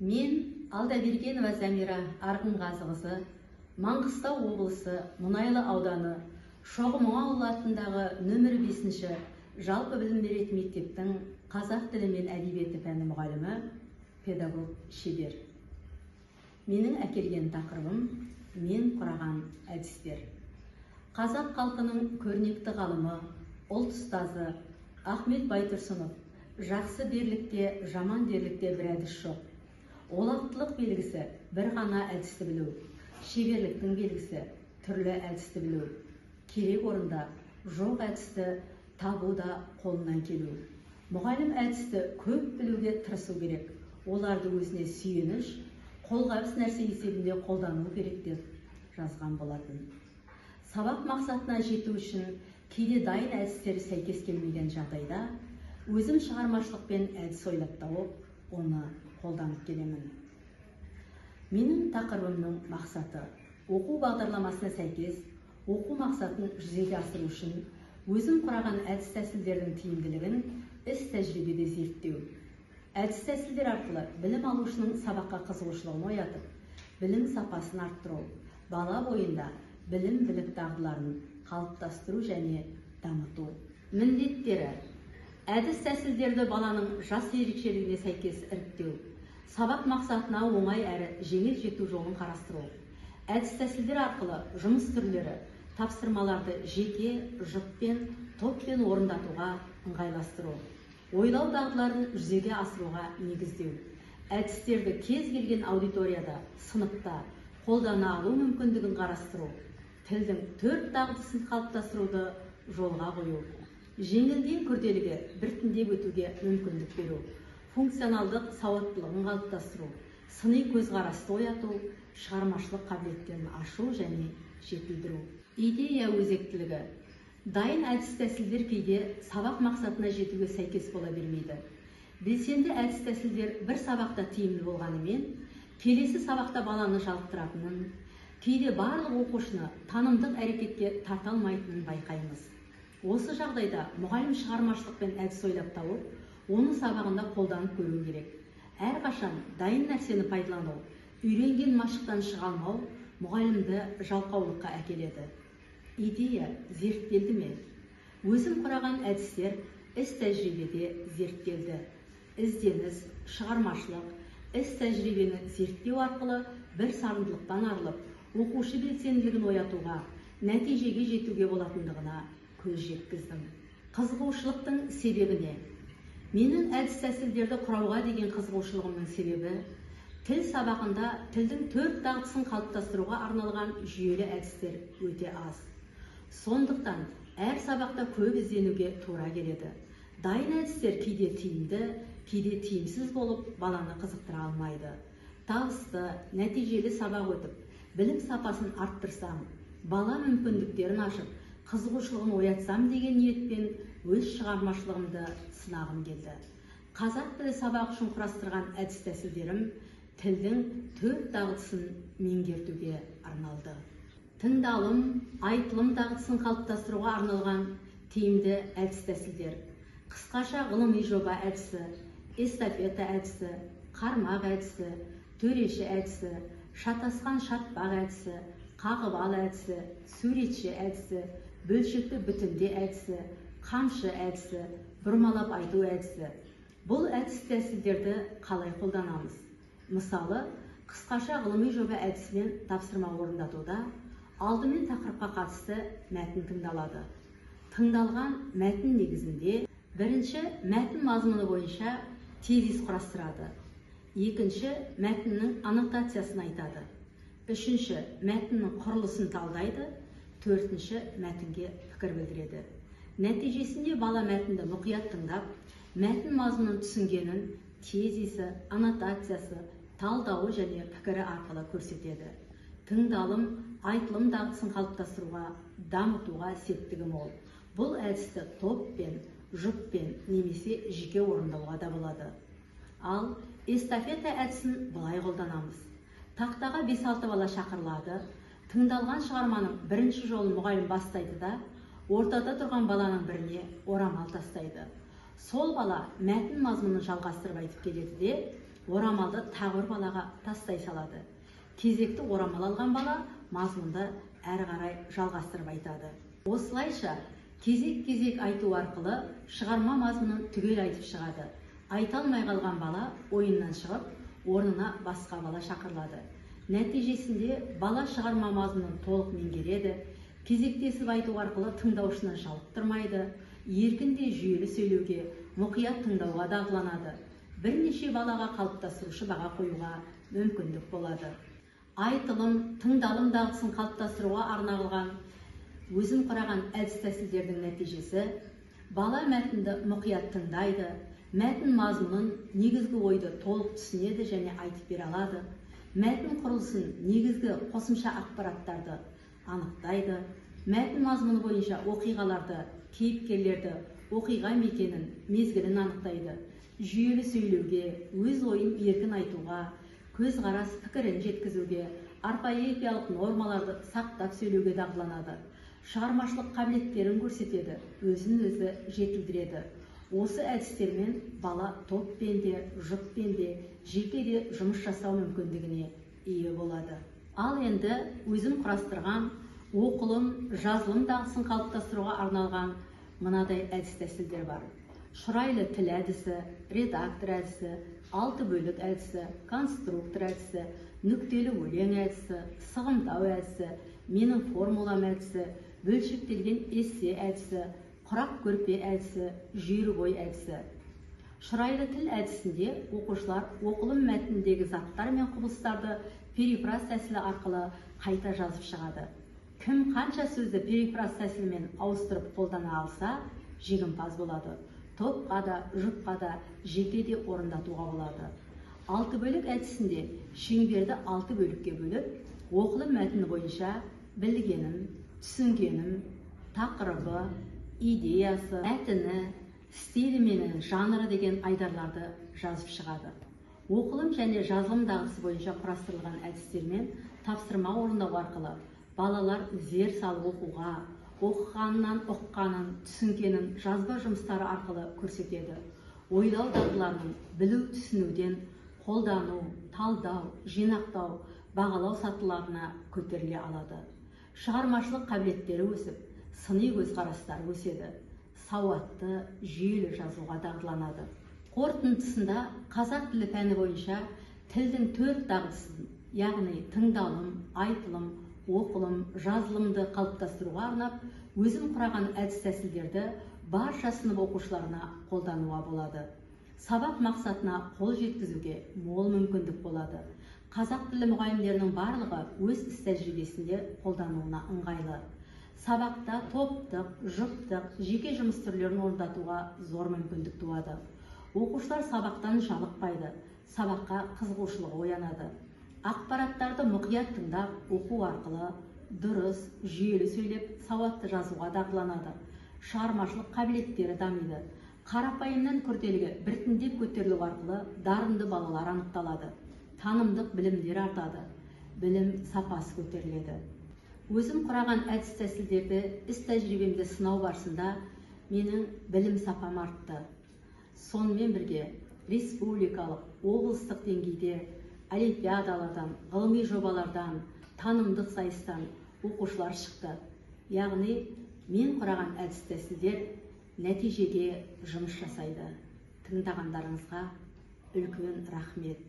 Мен Алдабергенова Замира Арғынғазықызы, Маңғыстау облысы Мұнайлы ауданы Шоғы Мұңалұлы атындағы нөмірі 5-ші жалпы білім беретін мектептің қазақ тілі мен әдебиеті пәні мұғалімі, педагог шебер. Менің әкелген тақырыбым мен құраған әдістер. Қазақ халқының көрнекті ғалымы, ұлт ұстазы Ахмет Байтұрсынов жақсы дерлікте, жаман дерлікте бір әдіс жоқ. Олақтылық белгісі бір ғана әдісті білу, шеберліктің белгісі түрлі әдісті білу, керек орында жоқ әдісті табу да қолынан келу. Мұғалім әдісті көп білуге тырысу керек, оларды өзіне сүйеніш, қолғабыс нәрсе есебінде қолдану керек деп жазған болатын. Сабақ мақсатына жету үшін кейде дайын әдістер сәйкес келмеген жағдайда өзім шығармашылықпен әдіс ойлап тауып, оны қолданып келемін. Менің тақырыбымның мақсаты оқу бағдарламасына сәйкес оқу мақсатын жүзеге асыру үшін өзім құраған әдіс тәсілдердің тиімділігін іс тәжірибеде зерттеу. Әдіс тәсілдер арқылы білім алушының сабаққа қызығушылығын оятып, білім сапасын арттыру, бала бойында білім білік дағдыларын қалыптастыру және дамыту. Міндеттері: әдіс тәсілдерді баланың жас ерекшелігіне сәйкес іріктеу, сабақ мақсатына оңай әрі жеңіл жету жолын қарастыру, әдіс тәсілдер арқылы жұмыс түрлері, тапсырмаларды жеке, жұппен, топпен орындатуға ыңғайластыру, ойлау дағдыларын жүзеге асыруға негіздеу, әдістерді кез келген аудиторияда, сыныпта қолдана алу мүмкіндігін қарастыру, тілдің төрт дағдысын қалыптастыруды жолға қою, жеңілден күрделіге біртіндеп өтуге мүмкіндік беру, функционалдық сауаттылығын қалыптастыру, сыни көзқарасты ояту, шығармашылық қабілеттерін ашу және жетілдіру. Идея өзектілігі. Дайын әдіс тәсілдер кейде сабақ мақсатына жетуге сәйкес бола бермейді. Белсенді әдіс тәсілдер бір сабақта тиімді болғанымен, келесі сабақта баланы жалықтыратынын, кейде барлық оқушыны танымдық әрекетке тарта алмайтынын байқаймыз. Осы жағдайда мұғалім шығармашылықпен әдіс ойлап тауып, оны сабағында қолданып көру керек. Әрқашан дайын нәрсені пайдалану, үйренген машықтан шыға алмау мұғалімді жалқаулыққа әкеледі. Идея зерттелді ме? Өзім құраған әдістер іс тәжірибеде зерттелді. Ізденіс, шығармашылық, іс тәжірибені зерттеу арқылы бір сарындылықтан арылып, оқушы белсенділігін оятуға, нәтижеге жетуге болатындығына көз жеткіздім. Қызығушылықтың себебі не? Менің әдіс тәсілдерді құрауға деген қызығушылығымның себебі тіл сабағында тілдің төрт дағдысын қалыптастыруға арналған жүйелі әдістер өте аз. Сондықтан әр сабақта көп ізденуге тура келеді. Дайын әдістер кейде тиімді, кейде тиімсіз болып баланы қызықтыра алмайды. Табысты, нәтижелі сабақ өтіп, білім сапасын арттырсам, бала мүмкіндіктерін ашып, қызығушылығын оятсам деген ниетпен өз шығармашылығымды сынағым келді. Қазақ тілі сабағы үшін құрастырған әдіс тәсілдерім тілдің төрт дағдысын меңгертуге арналды. Тыңдалым, айтылым дағдысын қалыптастыруға арналған тиімді әдіс тәсілдер. Қысқаша ғылыми жоба әдісі, эстафета әдісі, қармақ әдісі, төреші әдісі, шатасқан шатпақ әдісі, қағып ал әдісі, суретші әдісі, бөлшекті бүтінде әдісі, қамшы әдісі, бұрмалап айту әдісі. Бұл әдіс тәсілдерді қалай қолданамыз? Мысалы, қысқаша ғылыми жоба әдісімен тапсырма орындатуда алдымен тақырыпқа қатысты мәтін тыңдалады. Тыңдалған мәтін негізінде бірінші мәтін мазмұны бойынша тезис құрастырады. Екінші мәтіннің аннотациясын айтады. Үшінші мәтіннің құрылысын талдайды. Төртінші мәтінге пікір білдіреді. Нәтижесінде бала мәтінді мұқият тыңдап, мәтін мазмұнын түсінгенін тезисі, аннотациясы, талдауы және пікірі арқылы көрсетеді. Тыңдалым, айтылым дағдысын қалыптастыруға, дамытуға септігі мол. Бұл әдісті топпен, жұппен немесе жеке орындауға да болады. Ал эстафета әдісін былай қолданамыз. Тақтаға 5-6 бала шақырылады. Тыңдалған шығарманың бірінші жолын мұғалім бастайды да, ортада тұрған баланың біріне орамал тастайды. Сол бала мәтін мазмұнын жалғастырып айтып келеді де, Орамалды тағы бір балаға тастай салады. Кезекті орамал алған бала мазмұнды әрі қарай жалғастырып айтады. Осылайша кезек-кезек айту арқылы шығарма мазмұнын түгел айтып шығады. Айта алмай қалған бала ойыннан шығып, орнына басқа бала шақырылады. Нәтижесінде бала шығарма мазмұнын толық меңгереді, кезектесіп айту арқылы тыңдаушыны жалықтырмайды, еркін де жүйелі сөйлеуге, мұқият тыңдауға дағдыланады. Бірнеше балаға қалыптастырушы баға қоюға мүмкіндік болады. Айтылым, тыңдалым дағдысын қалыптастыруға арналған өзім құраған әдіс-тәсілдердің нәтижесі: бала мәтінді мұқият тыңдайды, мәтін мазмұнын, негізгі ойды толық түсінеді және айтып бере алады, мәтін құрылысын, негізгі қосымша ақпараттарды анықтайды, мәтін мазмұны бойынша оқиғаларды, кейіпкерлерді, оқиға мекенін, мезгілін анықтайды, жүйелі сөйлеуге, өз ойын еркін айтуға, көзқарас пікірін жеткізуге, орфоэпиялық нормаларды сақтап сөйлеуге дағдыланады, шығармашылық қабілеттерін көрсетеді, өзін өзі жетілдіреді. Осы әдістермен бала топпен де, жұппен де, жеке де жұмыс жасау мүмкіндігіне ие болады. Ал енді өзім құрастырған оқылым, жазылым дағдысын қалыптастыруға арналған мынадай әдіс-тәсілдер бар. Шұрайлы тіл әдісі, редактор әдісі, алты бөлік әдісі, конструктор әдісі, нүктелі өлең әдісі, сығымдау әдісі, менің формулам әдісі, бөлшектелген эссе әдісі, құрақ көрпе әдісі, жүйрік ой әдісі. Шұрайлы тіл әдісінде оқушылар оқылым мәтініндегі заттар мен құбылыстарды перифраз тәсілі арқылы қайта жазып шығады. Кім қанша сөзді перифраз тәсілімен ауыстырып қолдана алса, жеңімпаз болады. Топқа да, жұпқа да, жеке де орындатуға болады. Алты бөлік әдісінде шеңберді алты бөлікке бөліп, оқылым мәтіні бойынша білгенім, түсінгенім, тақырыбы, идеясы, мәтіні, стилі менен жанры деген айдарларды жазып шығады. Оқылым және жазылым дағдысы бойынша құрастырылған әдістермен тапсырма орындау арқылы балалар зер салып оқуға, оқығанынан ұққанын, түсінгенін жазба жұмыстары арқылы көрсетеді. Ойлау дағдыларының білу түсінуден қолдану, талдау, жинақтау, бағалау сатыларына көтеріле алады. Шығармашылық қабілеттері өсіп, сыни көзқарастары өседі. Сауатты, жүйелі жазуға дағдыланады. Қорытындысында қазақ тілі пәні бойынша тілдің төрт дағдысын, яғни тыңдалым, айтылым, оқылым, жазылымды қалыптастыруға арнап, өзім құраған әдіс-тәсілдерді барша сынып оқушыларына қолдануға болады. Сабақ мақсатына қол жеткізуге мол мүмкіндік болады. Қазақ тілі мұғалімдерінің барлығы өз іс-тәжірибесінде қолдануына ыңғайлы. Сабақта топтық, жұптық, жеке жұмыс түрлерін орындатуға зор мүмкіндік туады. Оқушылар сабақтан жалықпайды, сабаққа қызығушылығы оянады. Ақпараттарды мұқият тыңдап, оқу арқылы дұрыс, жүйелі сөйлеп, сауатты жазуға дағдыланады. Шығармашылық қабілеттері дамиды. Қарапайымнан күрделіге біртіндеп көтерілу арқылы дарынды балалар анықталады. Танымдық білімдер артады, білім сапасы көтеріледі. Өзім құраған әдіс-тәсілдерді іс-тәжірибемде сынау барысында менің білім сапам артты. Сонымен бірге республикалық, облыстық деңгейде олимпиадалардан, ғылыми жобалардан, танымдық сайыстан оқушылар шықты. Яғни мен құраған әдіс-тәсілдер нәтижеге жұмыс жасайды. Тыңдағандарыңызға үлкен рахмет.